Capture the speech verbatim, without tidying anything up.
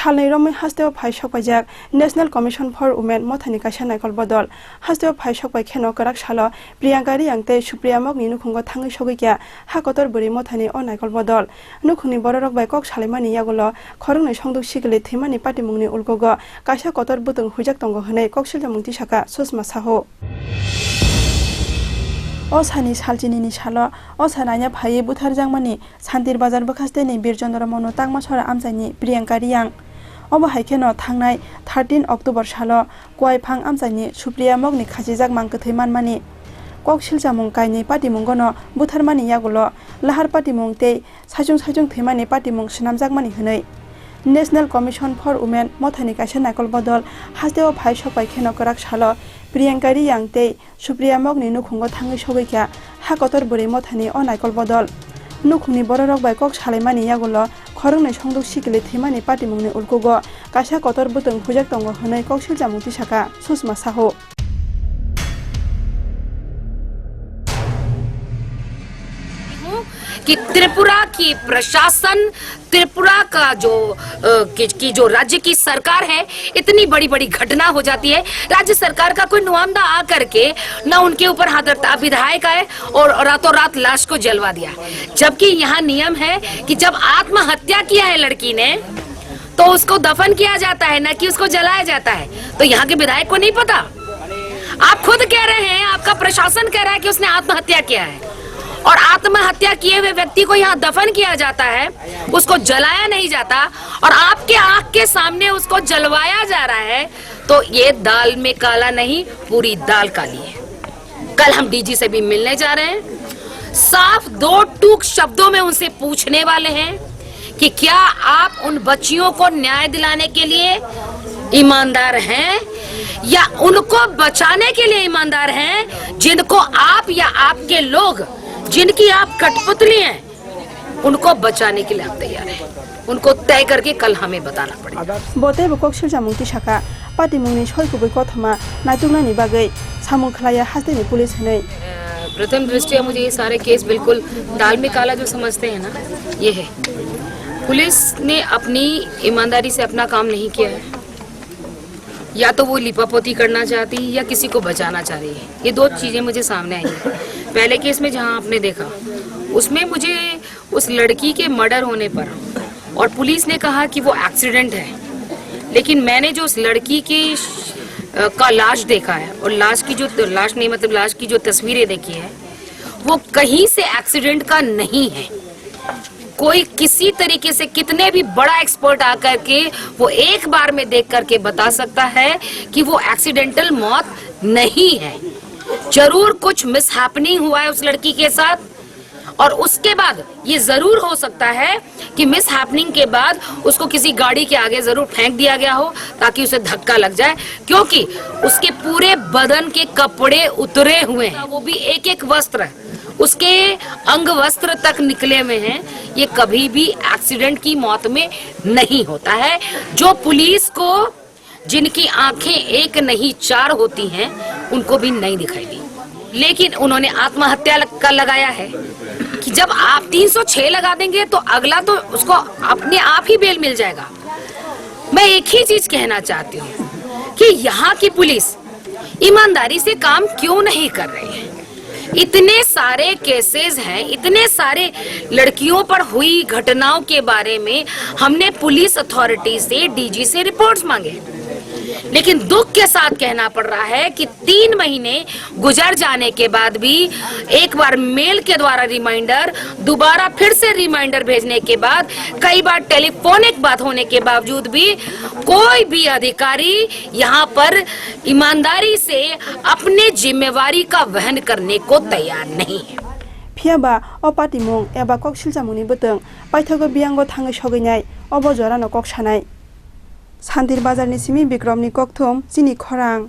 Salnwi romwi hasteo phai sokpaijak National Commission for Women mothani kaisa naikol bodol. Hasteo phai sokpai kheno kwrak salo Priyanka Reang tei Supriya Mokni nukhungo thangwi sogwi kha ha kotor bwrwi mothani o naikol bodol. Nukhungni bororok bai kok salaimani yagulo khoroknwi songduk sikili thwimani patimungni ulkugo kaisa kotor bwtwng huijak tongo hwnwi kok siljamung tisakha Susma Sahu. O sani salchinini salo o sa naina phaiwi butharjakmani Santir Bazar bwkhasteni Bir Chandra Manu Tangmasora amchaini Priyanka Reang. Obo hai kheno thangnai thirteen October salo Kuaiphang amchaini Supriya Mokni khachijak mang kwthwi manmani. Kok silchamung kainwi patimungono butharmani yagulo lahar patimung tei saichung saichung thwimani patimung swnamjakmani hwnwi National Commission for Women mothani kaisa naikol bodol hasteo phai sokpai kheno kwrak salo Priyanka Reang tei Supriya Mokni nukhungo thangwi sogwi kha ha kotor bwrwi mothani o naikol bodol. Nukhungni bororok bai kok salaimani yagulo khoroknwi songduk sikili thwimani patimungni ulkugo kaisa kotor bwtwng huijak tongo hwnwi kok silchamung tisakha Susma Sahu. हूँ कि त्रिपुरा की प्रशासन, त्रिपुरा का जो, अ, की, की जो राज्य की सरकार है, इतनी बड़ी-बड़ी घटना हो जाती है, राज्य सरकार का कोई नुमाइंदा आ करके ना उनके ऊपर हाथ रखता। विधायक आए और रातों रात लाश को जलवा दिया, जबकि यहाँ नियम है कि जब आत्महत्या किया है लड़की ने, तो उसको दफन किया जाता है, ना कि उसको जलाया जाता है। तो यहाँ के विधायक को नहीं पता? आप खुद कह रहे हैं, आपका प्रशासन कह रहा है कि उसने आत्महत्या किया है, और आत्महत्या किए हुए व्यक्ति को यहाँ दफन किया जाता है, उसको जलाया नहीं जाता, और आपके आंख के सामने उसको जलवाया जा रहा है, तो ये दाल में काला नहीं, पूरी दाल काली है। कल हम डीजी से भी मिलने जा रहे हैं। साफ दो टूक शब्दों में उनसे पूछने वाले हैं कि क्या आप उन बच्चियों को न्याय दिलाने के लिए ईमानदार हैं या उनको बचाने के लिए ईमानदार हैं, जिनको आप या आपके लोग, जिनकी आप कठपुतली हैं, उनको बचाने के लिए आप तैयार हैं। उनको तय करके कल हमें बताना पड़ेगा। Bo teibo kok silchamung tisakha, patimungni soi kubui kothoma naituknani bagwi samung khlaiya hasteni police hwnwi. प्रथम दृष्टया मुझे ये सारे केस बिल्कुल दाल में काला जो समझते हैं ना, ये है। पुलिस ने अपनी ईमानदारी से अपना काम नहीं किया है। या तो वो लिपापोती करना चाहती है या किसी को बचाना चाह रही है। ये दो चीज़ें मुझे सामने आई हैं। पहले केस में जहाँ आपने देखा, उसमें मुझे उस लड़की के मर्डर होने पर, और पुलिस ने कहा कि वो एक्सीडेंट है, लेकिन मैंने जो उस लड़की की श-, अ, का लाश देखा है और लाश की जो त-, लाश नहीं, मतलब लाश की जो तस्वीरें देखी है, वो कहीं से एक्सीडेंट का नहीं है। कोई किसी तरीके से, कितने भी बड़ा एक्सपर्ट आकर के वो एक बार में देख करके बता सकता है कि वो एक्सीडेंटल मौत नहीं है। जरूर कुछ मिसहैपनिंग हुआ है उस लड़की के साथ, और उसके बाद ये जरूर हो सकता है कि मिसहैपनिंग के बाद उसको किसी गाड़ी के आगे जरूर फेंक दिया गया हो, ताकि उसे धक्का लग जाए, क्योंकि उसके पूरे बदन के कपड़े उतरे हुए हैं, वो भी एक एक वस्त्र, उसके अंग वस्त्र तक निकले हुए हैं। ये कभी भी एक्सीडेंट की मौत में नहीं होता है। जो पुलिस को, जिनकी आंखें एक नहीं चार होती हैं, उनको भी नहीं दिखाई दी, लेकिन उन्होंने आत्महत्या लग-, का लगाया है कि जब आप तीन सौ छह लगा देंगे तो अगला तो उसको अपने आप ही बेल मिल जाएगा। मैं एक ही चीज कहना चाहती हूँ कि यहाँ की पुलिस ईमानदारी से काम क्यों नहीं कर रही है? इतने सारे केसेस हैं, इतने सारे लड़कियों पर हुई घटनाओं के बारे में हमने पुलिस अथॉरिटी से, डीजी से रिपोर्ट्स मांगे, लेकिन दुख के साथ कहना पड़ रहा है कि तीन महीने गुजर जाने के बाद भी, एक बार मेल के द्वारा रिमाइंडर, दोबारा फिर से रिमाइंडर भेजने के बाद, कई बार टेलीफोनिक बात होने के बावजूद भी कोई भी अधिकारी यहाँ पर ईमानदारी से अपने जिम्मेवारी का वहन करने को तैयार नहीं है। Phiya ba o patimung eba kok silchamungni bwtwng paithago biyango thangwi sogwi nai, obo jorano kok sanai. Santir Bazarni simi Bikromni kokthum, chini khorang.